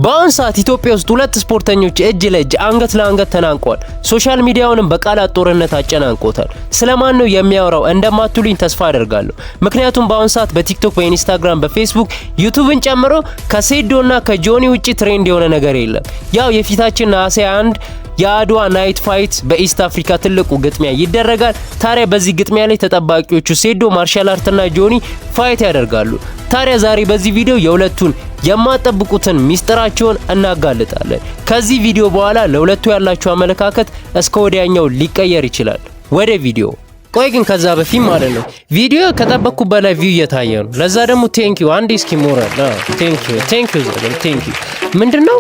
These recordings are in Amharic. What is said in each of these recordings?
በአሁን ሰዓት ኢትዮጵያ ውስጥ ሁለት ስፖርተኞች እጅ ለእጅ፣ አንገት ለአንገት ተናንቀዋል። Social media ውንም በቃላት ጦርነት አጨናንቆታል። ስለማን ነው የሚያወራው እንደማትሉኝ ተስፋ አደርጋለሁ። ምክንያቱም በአሁን ሰዓት በቲክቶክ፣ በኢንስታግራም፣ በፌስቡክ፣ ዩቱብን ጨምሮ ከሴዶና ከጆኒ ውጪ trend የሆነ ነገር የለም። ያው የፊታችን ነሐሴ 1 የአድዋ night fight በ East Africa ትልቁ ግጥሚያ ይደረጋል። ታዲያ በዚህ ግጥሚያ ላይ ተጠባቂዎቹ ሴዶ ማርሻል አርትና ጆኒ fight ያደርጋሉ። ታዲያ ዛሬ በዚህ ቪዲዮ የሁለቱን የማትጠብቁትን ሚስጥራቸውን እናጋልጣለን። ከዚህ ቪዲዮ በኋላ ለሁለቱ ያላችሁ አመለካከት እስከ ወዲያኛው ሊቀየር ይችላል። ወደ ቪዲዮ። ቆይ ግን ከዛ በፊት ማለት ነው፣ ቪዲዮ ከጠበቅኩ በላይ view እየታየ ነው። ለዛ ደግሞ thank you። አንዴ እስኪ ሞራል thank you, thank you, thank you። ምንድነው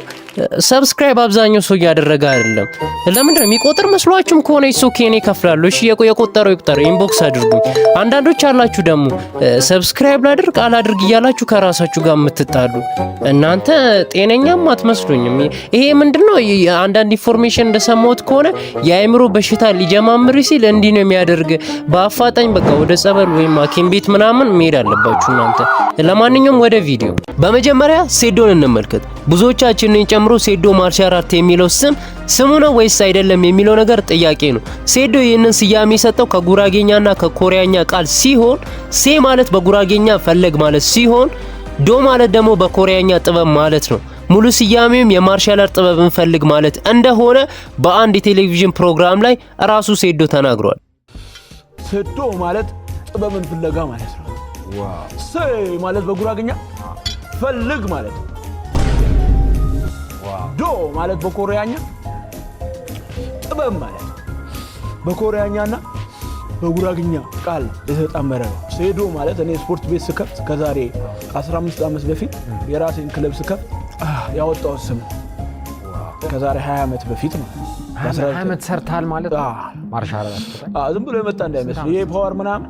subscribe አብዛኛው ሰው እያደረገ አይደለም። ለምንድን ነው? የሚቆጥር መስሏችሁም ከሆነ it's okay፣ እኔ እከፍላለሁ። እሺ፣ የቆጠረው ይቁጠር፣ inbox አድርጉኝ። አንዳንዶች አላችሁ ደግሞ subscribe ላድርግ አላድርግ እያላችሁ ከራሳችሁ ጋር የምትጣሉ፣ እናንተ ጤነኛም አትመስሉኝም። ይሄ ምንድነው? አንዳንድ information እንደሰማሁት ከሆነ የአእምሮ በሽታ ሊጀማምር ሲል እንዲህ ነው የሚያደርግ። በአፋጣኝ በቃ ወደ ጸበል ወይም ሐኪም ቤት ምናምን መሄድ አለባችሁ እናንተ። ለማንኛውም ወደ ቪዲዮ። በመጀመሪያ ሴዶን እንመልከት። ብዙዎቻችንን ጨምሮ ሴዶ ማርሻል አርት የሚለው ስም ስሙ ነው ወይስ አይደለም የሚለው ነገር ጥያቄ ነው። ሴዶ ይህንን ስያሜ የሰጠው ከጉራጌኛና ከኮሪያኛ ቃል ሲሆን፣ ሴ ማለት በጉራጌኛ ፈለግ ማለት ሲሆን፣ ዶ ማለት ደግሞ በኮሪያኛ ጥበብ ማለት ነው። ሙሉ ስያሜውም የ martial art ጥበብን ፈልግ ማለት እንደሆነ በአንድ የቴሌቪዥን ፕሮግራም ላይ ራሱ ሴዶ ተናግሯል። ሴዶ ማለት ጥበብን ፍለጋ ማለት ነው። ሴ ማለት በጉራግኛ ፈልግ ማለት ነው። ዶ ማለት በኮሪያኛ ጥበብ ማለት ነው። በኮሪያኛና በጉራግኛ ቃል የተጣመረ ነው። ሴዶ ማለት እኔ ስፖርት ቤት ስከፍት፣ ከዛሬ 15 ዓመት በፊት የራሴን ክለብ ስከፍት ያወጣሁት ስም ነው። ከዛሬ 20 ዓመት በፊት ማለት ነው። 20 ዓመት ሰርተሃል ማለት ነው። Martial art ላይ። ዝም ብሎ የመጣ እንዳይመስል፣ ይሄ power ምናምን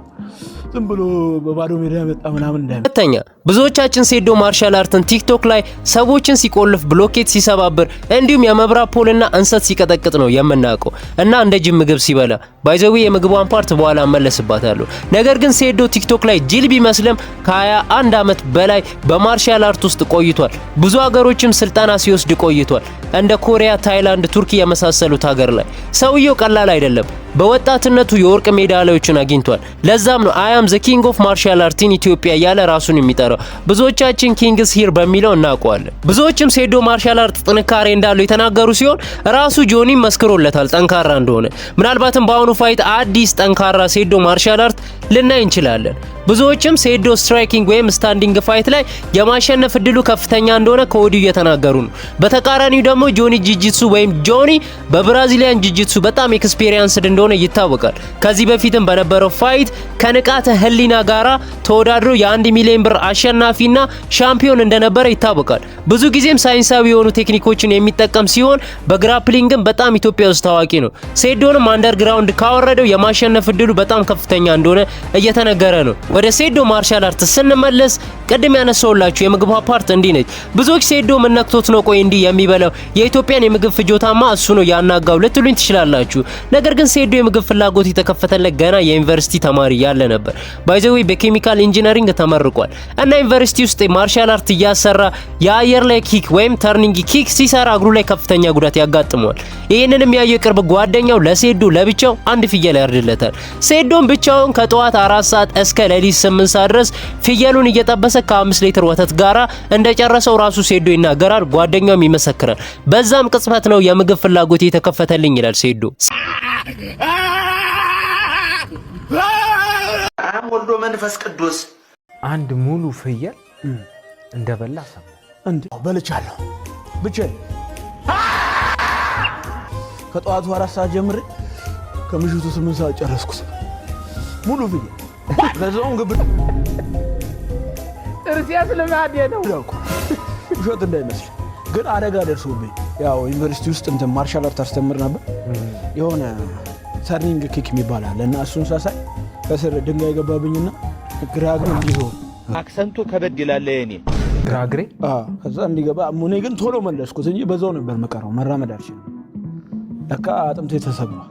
ዝም ብሎ በባዶ ሜዳ የመጣ ምናምን እንዳይመስል። ሁለተኛ፣ ብዙዎቻችን ሴዶ ማርሻል አርትን ቲክቶክ ላይ ሰዎችን ሲቆልፍ፣ ብሎኬት ሲሰባብር፣ እንዲሁም የመብራት pole ና እንሰት ሲቀጠቅጥ ነው የምናውቀው እና እንደ ጅብ ምግብ ሲበላ። By the way የምግቧን part በኋላ እመለስባታለሁ። ነገር ግን ሴዶ ቲክቶክ ላይ ጅል ቢመስልም ከ21 ዓመት በላይ በ martial art ውስጥ ቆይቷል። ብዙ ሀገሮችም ስልጠና ሲወስድ ቆይቷል። እንደ ኮሪያ፣ ታይላንድ፣ ቱርኪ የመሳሰሉት ሀገር ላይ። ሰውየው ቀላል አይደለም። በወጣትነቱ የወርቅ ሜዳሊያዎችን አግኝቷል። ለዛም ነው "I am the king of martial art in Ethiopia" እያለ ራሱን የሚጠራው። ብዙዎቻችን "King is here" በሚለው እናውቀዋለን። ብዙዎችም ሴዶ martial art ጥንካሬ እንዳለው የተናገሩ ሲሆን፣ ራሱ ጆኒም መስክሮለታል ጠንካራ እንደሆነ። ምናልባትም በአሁኑ fight አዲስ ጠንካራ ሴዶ ማርሻል አርት ልናይ እንችላለን። ብዙዎችም ሴዶ striking ወይም standing fight ላይ የማሸነፍ እድሉ ከፍተኛ እንደሆነ ከወዲሁ እየተናገሩ ነው። በተቃራኒው ደግሞ ጆኒ ጂጂትሱ ወይም ጆኒ በ Brazilian jiu-jitsu በጣም experienced እንደሆነ ይታወቃል። ከዚህ በፊትም በነበረው fight ከንቃተ ህሊና ጋራ ተወዳድሮ የ1 ሚሊዮን ብር አሸናፊና ሻምፒዮን እንደነበረ ይታወቃል። ብዙ ጊዜም ሳይንሳዊ የሆኑ ቴክኒኮችን የሚጠቀም ሲሆን፣ በ grappling ም በጣም ኢትዮጵያ ውስጥ ታዋቂ ነው። ሴዶንም underground ካወረደው የማሸነፍ እድሉ በጣም ከፍተኛ እንደሆነ እየተነገረ ነው። ወደ ሴዶ ማርሻል አርት ስንመለስ፣ ቅድም ያነሳውላችሁ የምግቧ part እንዲህ ነች። ብዙዎች ሴዶ ምን ነክቶት ነው ቆይ እንዲህ የሚበላው? የኢትዮጵያን የምግብ ፍጆታማ እሱ ነው ያናጋው ልትሉኝ ትችላላችሁ። ነገር ግን ሴዶ የምግብ ፍላጎት የተከፈተለት ገና የዩኒቨርሲቲ ተማሪ ያለ ነበር። By the way በ chemical engineering ተመርቋል እና ዩኒቨርሲቲ ውስጥ martial art እያሰራ የአየር ላይ kick ወይም turning kick ሲሰራ እግሩ ላይ ከፍተኛ ጉዳት ያጋጥመዋል። ይህንንም ያየው የቅርብ ጓደኛው ለሴዶ ለብቻው አንድ ፍየል ያርድለታል። ሴዶም ብቻውን ከጠዋት 4 ሰዓት እስከ ሌሊት 8 ሰዓት ድረስ ፍየሉን እየጠበሰ ከ5 ሊትር ወተት ጋራ እንደጨረሰው ራሱ ሴዶ ይናገራል፣ ጓደኛውም ይመሰክራል። በዛም ቅጽበት ነው የምግብ ፍላጎት የተከፈተልኝ ይላል ሴዶ። አብ ወልዶ መንፈስ ቅዱስ። አንድ ሙሉ ፍየል እንደበላ ሰማሁ። እንዴ፣ በልቻለሁ። ብቻዬን ከጠዋቱ 4 ሰዓት ጀምሬ ከምሽቱ 8 ሰዓት ጨረስኩት። ሙሉ ፍየል፣ ለዛውም ግብ ጥርሴስ ልማዴ ነው። እኮ ውሸት እንዳይመስል፣ ግን አደጋ ደርሶብኝ፣ ያው ዩኒቨርሲቲ ውስጥ እንትን martial art አስተምር ነበር። የሆነ turning kick የሚባል አለ እና እሱን ሳሳይ ከስር ድንጋይ ገባብኝና ግራ እግሬ እንዲዞር Accent ኡ ከበድ ይላል የኔ። ግራ እግሬ። ከዛ እንዲገባ፣ እኔ ግን ቶሎ መለስኩት እንጂ በዛው ነበር መቀረው፣ መራመድ አልችልም። ለካ አጥንቴ ተሰብሯል።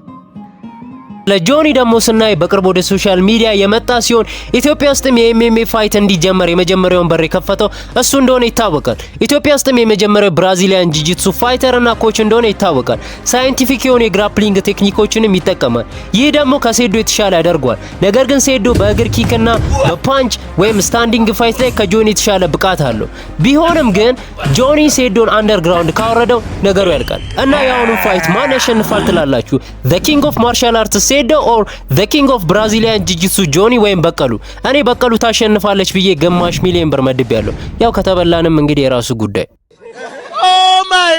ለጆኒ ደግሞ ስናይ በቅርብ ወደ social media የመጣ ሲሆን ኢትዮጵያ ውስጥም የ MMA fight እንዲጀመር የመጀመሪያውን በር የከፈተው እሱ እንደሆነ ይታወቃል። ኢትዮጵያ ውስጥም የመጀመሪያው Brazilian jiu-jitsu fighter እና coach እንደሆነ ይታወቃል። Scientific የሆኑ የ grappling ቴክኒኮችንም ይጠቀማል። ይህ ደግሞ ከሴዶ የተሻለ ያደርገዋል። ነገር ግን ሴዶ በእግር kick እና በ punch ወይም standing fight ላይ ከጆኒ የተሻለ ብቃት አለው። ቢሆንም ግን ጆኒ ሴዶን underground ካወረደው ነገሩ ያልቃል። እና የአሁኑ fight ማን ያሸንፋል ትላላችሁ? The king of martial art ሴዶ or the king of Brazilian jiu-jitsu ጆኒ ወይም በቀሉ? እኔ በቀሉ ታሸንፋለች ብዬ 0.5 ሚሊዮን ብር መድቤያለሁ። ያው ከተበላንም እንግዲህ የራሱ ጉዳይ። Oh my